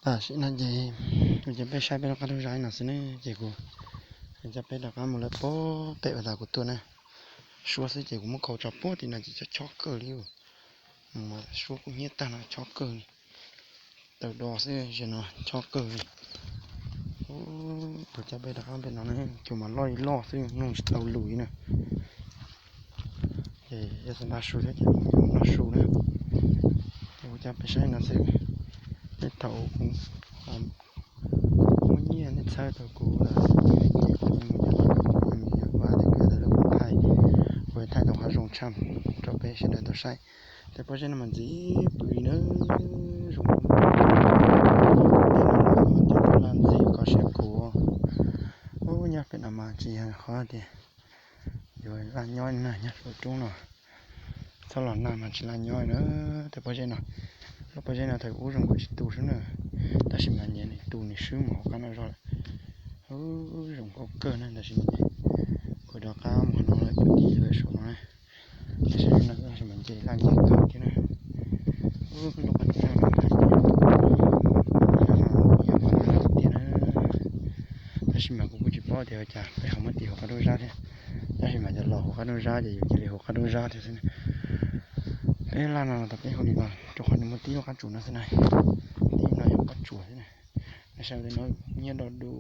Tam sim no ces kuv coj peb saib peb lub qab tub zab no xwb ne, ces kuv coj peb rov qab mus lawm puag pem uas tas kuv tuaj na. Suab xwb ces kuv muab khau tso puag tim no ces chob chob kawg li. Mas suab kub hnyiab tag no chob kawg li. Tawm do xwb, zaum no chob kawg li. Kuv coj peb rov qab pem no na, cua mas loj li loj xwb, mloog tsis tau lus li na. Ces yog xav nqa su thiab ces mus noj su na. Ces kuv coj peb saib no xwb. Tej thaum kuv muaj nyiaj nej txhawb tau kuv lawm, ces kuv mus yos, kuv yos vaj, kuv yog tau lub kuv thaij, kuv thaij tau qhov zoo tshaj rau peb sawv daws tau saib. Tej pob zeb no mas ntxim pw li na, zoo. Tej no cov laj ntxim kho siab kuv. Ub, nyob pem no mas tsis yog qhov tias yuav laj nyob na, nyob saum roob no txhob los nag mas tsis laj nyob na. Tej pob zeb no, lub pob zeb no thaum ub zoo nkaus tsis tu xwb na, tab sis mas nyias nws tu nws swb mus hauv qab no zog lawm. Ub, zoo nkauj kawg na, tab sis mas kuv rov qab mus no lawm, kuv tig lawm saum no na. Tab sis no tab sis mas nce laj nce kawg thiab na. Ub, lub qab tub zab no, yog qhov laj tiag na. Tab sis mas kuv kuj tsis paub tias ua cas peb ho muab tig hauv qab tub zab thiab. Tab sis mas cov laus hauv qab tub zab ces yus cia li hauv qab tub zab thiab xwb na. Peb laj no los tas peb hu li no rau qhov nws muaj tib lub qab tsuas no xwb na. Tib no yog qab tsuas xwb na. Nej saib tej no nyiab do du.